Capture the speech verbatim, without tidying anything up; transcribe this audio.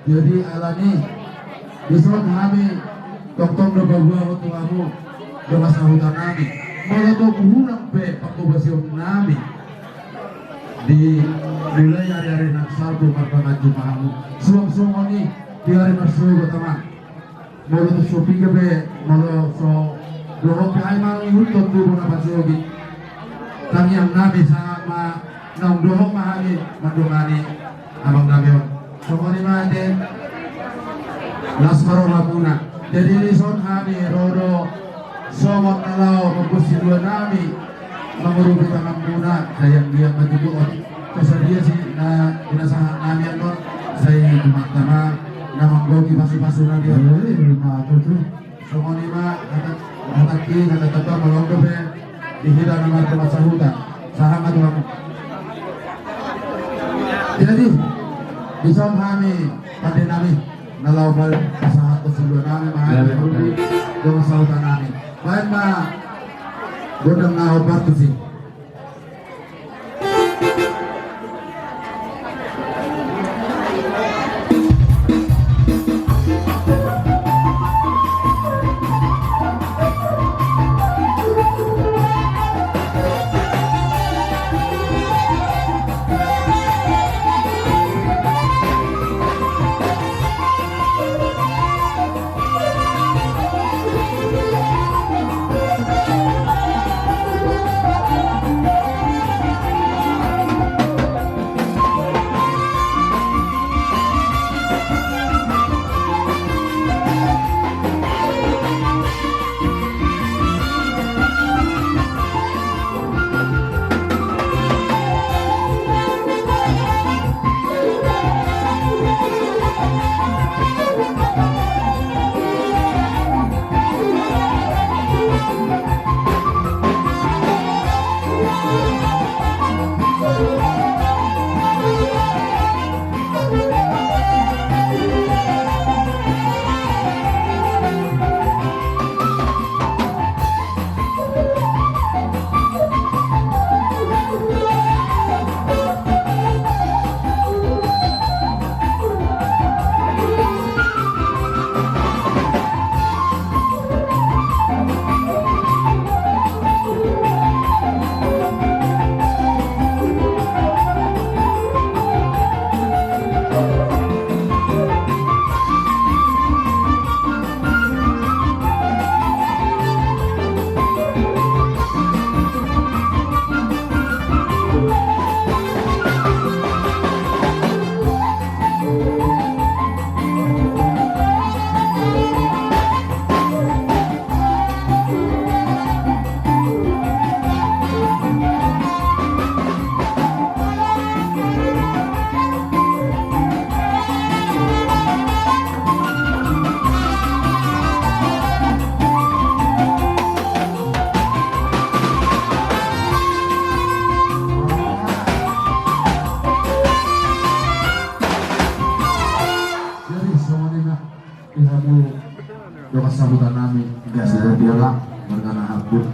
Jadi alani i, dison hami tongtong do paboa tu hamu dongan sahuta nami. Molo tung hurang pe pangobasion nami di mulai ari-ari na salpu marpanganju ma hamu, suang songon i di ari marsogot, amang. Molo tung so piga pe, molo so dohot pe, ai mangihuthon tubu na pasogit. Tangiang nami sahat ma naung dohot ma hami mandongani amang nami on. Songon i ma ate, las ma rohamuna. Jadi dison hami ro do songon na laho mamboan silua nami mangurupi tanganmuna, sai anggiat ma tutu on. Sadia si na pinasahat nami annon, sai Tuhanta ma na manggohi pasu-pasuna di on. Eh, ima tutu. Songon i ma hata, hatangki, hata tamba, molo adong dope di hita na marhite sahutan. Sahat ma tu hamu. Jadi dison hami pande nami na laho pasahathon silua nami ma hami mangurupi dongan sahuta nami. Baen ma gondang na hombar tusi. Jadi songon i ma di hamu dongan sahuta nami, gas di bola, marga na haput.